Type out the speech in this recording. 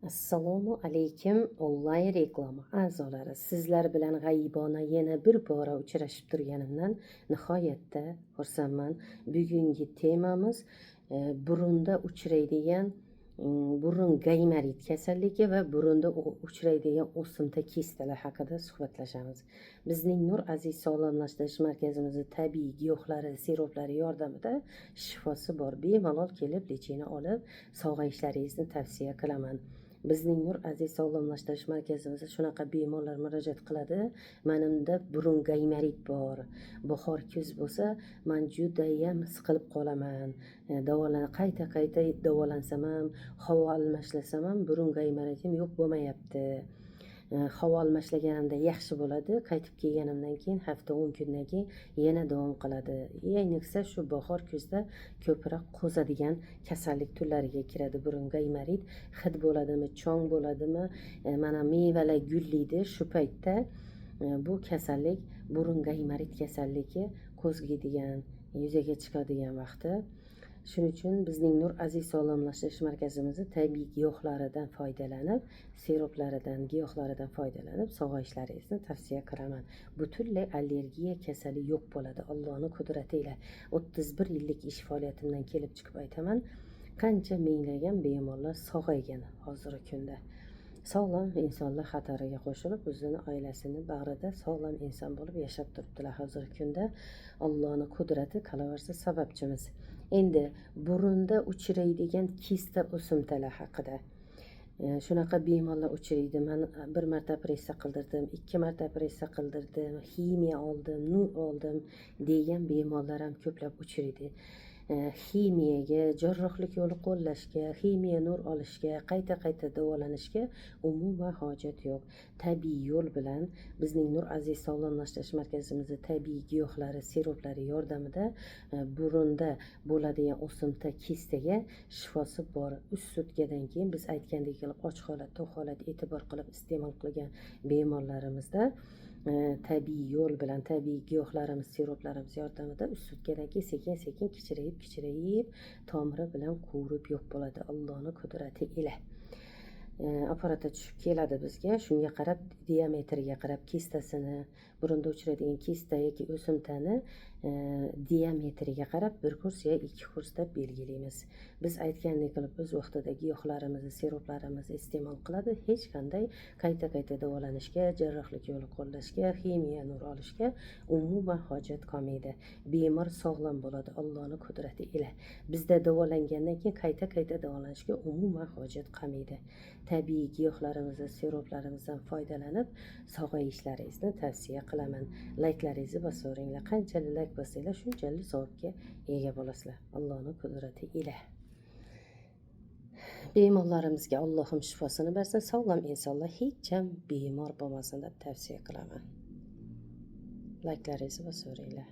Assalomu alaykum, onlayn reklama a'zolari. Sizlar bilan g'aybona yana bir bora uchrashib turganimdan nihoyatda xursandman. Bugungi temamiz burunda uchraydigan burun gaymarit kasalligi va burunda uchraydigan o'simta kistalar haqida suhbatlashamiz. Bizning Nur Aziz sog'lomlashtirish markazimizda tabiiy giyohlari, siroplari yordamida shifosi bor. Bemalol kelib, лечение olib, sog'ayishlaringizni tavsiya qilaman. Bizning Nur Aziz sog'lomlashtirish markazimizda shunaqa bemorlar murojaat qiladi: "Manimda burun gaymarit bor, bahor, kuz bo'lsa, man judayam siqilib qolaman. Qayta qayta davolansam ham, havo almashlasam ham, burun gaymaritim yo'q bo'lmayapti. Havo almashlaganimda yaxshi bo'ladi, qaytib kelganimdan keyin hafta, 10 kundan keyin yana davom qiladi." Ayniqsa, shu bahor, kuzda ko'proq qo'zadigan kasallik turlariga kiradi burun gaymarit. Hid bo'ladimi, chong bo'ladimi, mana mevalar gullaydi, shu paytda bu kasallik, burun gaymarit kasalligi qo'zg'aydigan, yuzaga chiqadigan vaqti. Shuning uchun bizning Nur Aziz sog'lomlashtirish markazimizda tabiiy giyohlaridan foydalanib, siroplaridan, giyohlaridan foydalanib sog'ayishlaringizni tavsiya qilaman. Butunlay allergiya kasali yo'q bo'ladi Allohni qudrati ila. 31 yillik ish faoliyatimdan kelib chiqib aytaman, qancha minglagan bemorlar sog'aygan, hozirgi kunda sog'lom insonlar qatoriga qo'shilib, o'zini oilasini bag'rida sog'lom inson bo'lib yashab turibdilar hozirgi kunda. Allohni qudrati, qolaversa, sababchimiz. Endi burunda uchraydigan kista, o'simtalar haqida. Shunaqa bemorlar uchraydi: "Man bir marta operatsiya qildirdim, ikki marta operatsiya qildirdim, ximiya oldim, nur oldim", degan bemorlar ham ko'plab uchraydi. Ximiyaga, jarrohlik yo'li qo'llashga, ximiya nur olishga, qayta qayta davolanishga umuman hojat yo'q. Tabiiy yo'l bilan bizning Nur Aziz sog'lomlashtirish markazimizda tabiiy giyohlari, siroplari yordamida burunda bo'ladigan o'simta, kistaga shifosi bor. 3 sutkadan keyin biz aytgandek qilib, och holat, to'q holat e'tibor qilib iste'mol qilgan bemorlarimizda tabiiy yo'l bilan, tabiiy giyohlarimiz, siroplarimiz yordamida 3 sutkadan keyin sekin sekin kichrayib kichrayib, tomiri bilan qurib yo'q bo'ladi Allohni qudrati ila. Apparatda tushib keladi bizga, shunga qarab, diametriga qarab, kistasini, burunda uchraydigan kista yoki o'simtani diametriga qarab bir kurs yo ikki kurs deb belgilaymiz. Biz aytgandek qilib o'z vaqtida giyohlarimizni, siroplarimizni iste'mol qiladi, hech qanday qayta qayta davolanishga, jarrohlik yo'li qo'llashga, ximiya nur olishga umuman hojat qolmaydi. Bemor sog'lom bo'ladi Allohni qudrati ila. Bizda davolangandan keyin qayta qayta davolanishga umuman hojat qolmaydi. Tabiiy giyohlarimizni, siroplarimizdan foydalanib sog'ayishlaringizni tavsiya qilaman. Layklaringizni bosaveringlar. Qanchalik layk bossanglar, shunchalik savobga ega bo'lasizlar Allohni qudrati ila. Bemorlarimizga Allohim shifosini bersin, sog'lom insonlar hech ham bemor bo'lmasin deb tavsiya qilaman. Layklaringizni bosaveringlar.